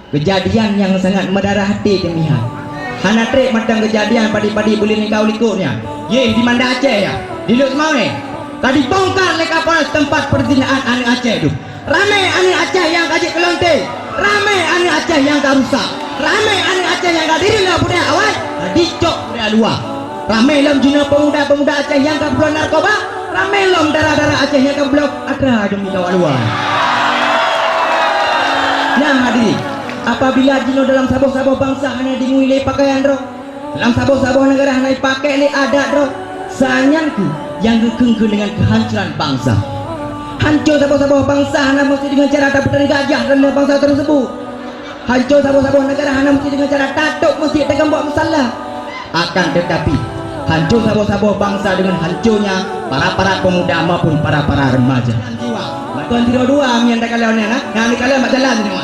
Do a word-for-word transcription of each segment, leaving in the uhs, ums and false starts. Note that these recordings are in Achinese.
Keujadian nyang sangat meudarah até teumeulihat. Hana treb mantong keujadian padé-padé buleuen likot-likot nyan. Yeh, di Banda Aceh nyan, di Lhokseumawe, ka dibongkar lé Kapolres teumpat peuzinaan aneuk Aceh tu. Ramé aneuk Aceh nyang ka jeuet keu lonte, ramé aneuk Aceh nyang ka rusak, ramé aneuk Aceh nyang ka dideungoe budak awai, ka dicok budak luwa. Ramé lom jinoe peumuda-peumuda Aceh nyang ka peubloe narkoba, ramé lom dara-dara Aceh nyang ka peubloe atra demi kawan luwa. Nah, hadirin, apabila jinoe dalam saboh-saboh bansa hana jingui lé pakaian droe, dalam saboh-saboh neugara hana jipakék lé adat droe, saát nyan kheueh nyang geukheun-kheun deungon keuhancoran bansa. Hanco saboh-saboh bansa hana meusti deungon cara tapeuteuka gajah dan bansa tersebut. Hanco saboh-saboh neugara hana meusti deungon cara tatôb meuseujid, tageumbok musala. Akan teutapi, hanco saboh-saboh bansa deungon hanconya para-para peumuda maupun para-para remaja. Kon sidroe dua nyan takalon nyan, ha? Nyan takalon bak jalan nyoe.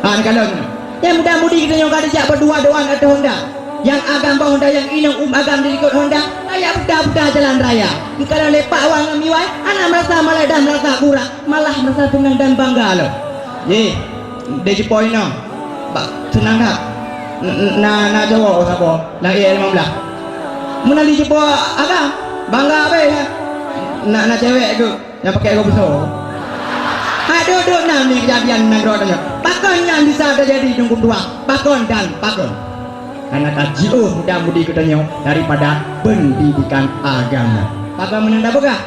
Ha, takalon nyoe. Nyang muda-mudi geutanyoe ka jijak berdua-duaan ateueh honda. Nyang agam bak honda, nyang inong uem agam di likot honda, kayak buta-buta jalan raya. Geukalon lé Pak Wang ngon Miwai, hana meurasa malèe dan meurasa kurang, malah meurasa seunang dan bangga lom. Yeh, di jipoi nyoe, bak seunang that. N-, n-, na, na cowok saboh, lahé limong blah. Meunan di jipoi agam, bangga abéh nyan. Na, na cewek tu. Nyang pakai gob besar. Hai, duek-duek na ni keujadian nanggroe tanyoe. Pakon nyan bisa teujadi di Teungku Dua? Pakon dan pakon? Karena ka jiôh muda-mudi geutanyoe daripada pendidikan agama. Pakon meunan tapeugah?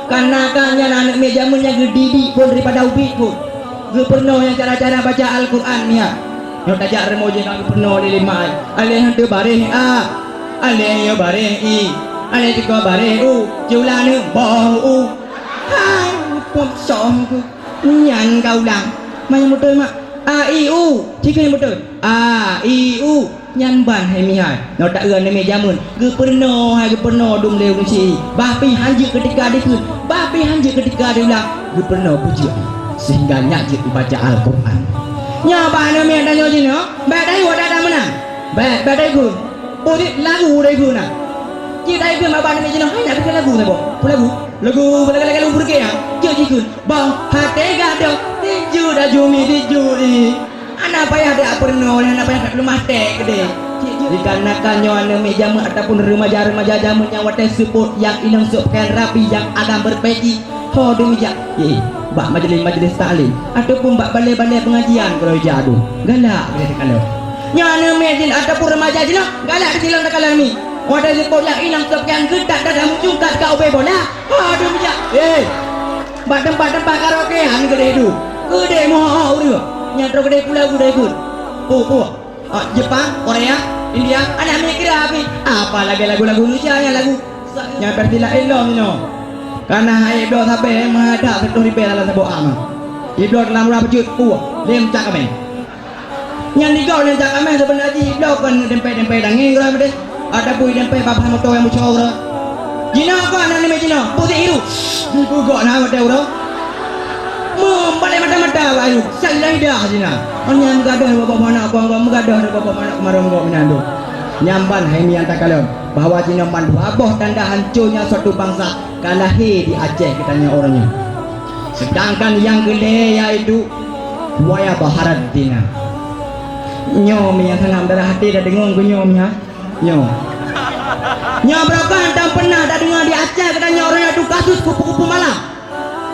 Karena ka nyan aneuk miet jameun nyang geudidik phon daripada ubit phon. Geupeurunoe nyang cara-cara baca Al-Quran nyan. Nyoe tajak rumoh jih ka geupeurunoe lé limai. Alif teubaréh a. Alif nyoe baréh i. Alif teuka baréh u. Siulang neuh boh u. Hai, muphom song ku. Nyan ka ulang. Manyang beutôi mak. A, i, u. Cit keuh nyang beutôi. A, i, u. Nyan ban hai mihai. Nyoe taeu aneuk miet jameun. Geupeurunoe hai geupeurunoe dum lé ureueng si. Bah pih hanjeuet keutika dikheun. Bah pih hanjeuet keutika diulang. Geupeurunoe peujeuet. Sehingga nyak jeuet ibaca Al-Quran. Nyoe bah aneuk miet tanyoe jinoe. Bèk tayue adak-adak meunan. Bèk, bèk tayue. Peue lagu dai keu na. Cit dai keu maba nami jinoe hana bukon lagu saboh. Peue lagu? Lagu lagèe-lagèe lôn peureuké nyan. Cit jikheun, boh até gadôh, tijeuet aju mi tijeuet i. Hana payah dak peurunoe, hana payah dak leumah tèk keudéh. Cit jikheun. Dikarenakan nyoe aneuk miet jameun ataupun remaja-remaja jameun nyang watèe seupôt nyang inong sôk pakaian rapi nyang agam beurpeci. Ho dum ijak, yeh, bak majelis-majelis taklim ataupun bak balè-balè pengajian keudroe ijak tu, galak keudéh takalon. Nyoe aneuk miet jih ataupun remaja jinoe galak keudéh takalon mi. Watèe seupôt nyang inong sôk nyang geutat dan meucungkat ka ubé bola, ho dum ijak, yeh, bak teumpat-teumpat karaokean keudéh tu, keudéh meuhok-hok ureueng. Nyan troh keudéh pula gudai pun. Puh, puh. Ah, Jepang, Korea, India, aneuk miet kira api. Apa lagèe lagu-lagu Indonesia nyan lagu. Nyan versi laén lom inoe. Kana hai bloe sabé meuhadak seutoh ribèe dalam saboh ama. Ibloe dalam rah peucut, puh, lem cak kamé. Nyan digop lem cak kamé seubeunar jih ibloe kon dempé-dempé dangé keudroe meudeh. Ataupun idempé babah moto nyang meucue uroe. Jinoe kon aneuk miet jinoe, pusek hiru. Dipugok na watèe uroe. Meubalek mata-mata bak ayue, sai lidah jinoe. Oh, nyan meugadôh boh-boh manok kong-kong, meugadôh boh-boh manok keumarong gob meunan tu. Nyan ban hai miet takalon bahwa jinoe ban dua boh tanda hanconya suatu bansa ka lahé di Aceh geutanyoe uroe nyoe. Sedangkan nyang keulhèe yaitu waya baharat dina. Nyoe miet sangat meudarah até tadeungoe keu nyoe miet. Nyoe. Nyoe barokah hantom peunah tadeungoe di Aceh geutanyoe uroe nyoe tu kasus kupu-kupu malam.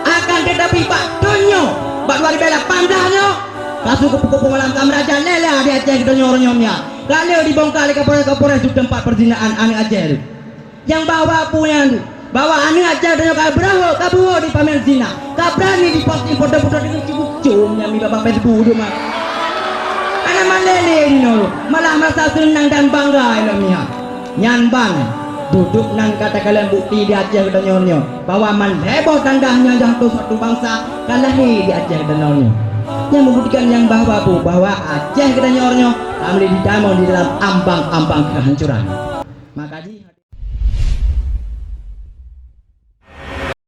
Akan teutapi bak thôn nyoe, bak dua ribèe lapan blah nyoe, kasus kupu-kupu malam ka meurajalela di Aceh geutanyoe uroe nyoe miet. Ka lheueh dibongkar lé Kapolres-Kapolres tu teumpat peuzinaan aneuk Aceh tu. Nyang bahwa peue nyan tu? Bahwa aneuk Aceh tanyoe ka beureuhok, ka beuho di pamer zina, ka beurani diposting foto-foto deungon cucum-cucum nyang mi bak Facebook tu mah. Hana malèe lé inoe, malah meurasa seunang dan bangga ilôn nyan. Nyan ban, dudoe nan ka takalon bukti di Aceh geutanyoe nyoe, bahwa malèe boh tanda nyan nyang teuh suatu bansa ka lahé di Aceh geutanyoe nyoe. Nyang meubuktikan nyang bahwa peue? Bahwa Aceh geutanyoe nyoe ka mulai ditamong di dalam ambang-ambang keuhancoran. Maka jih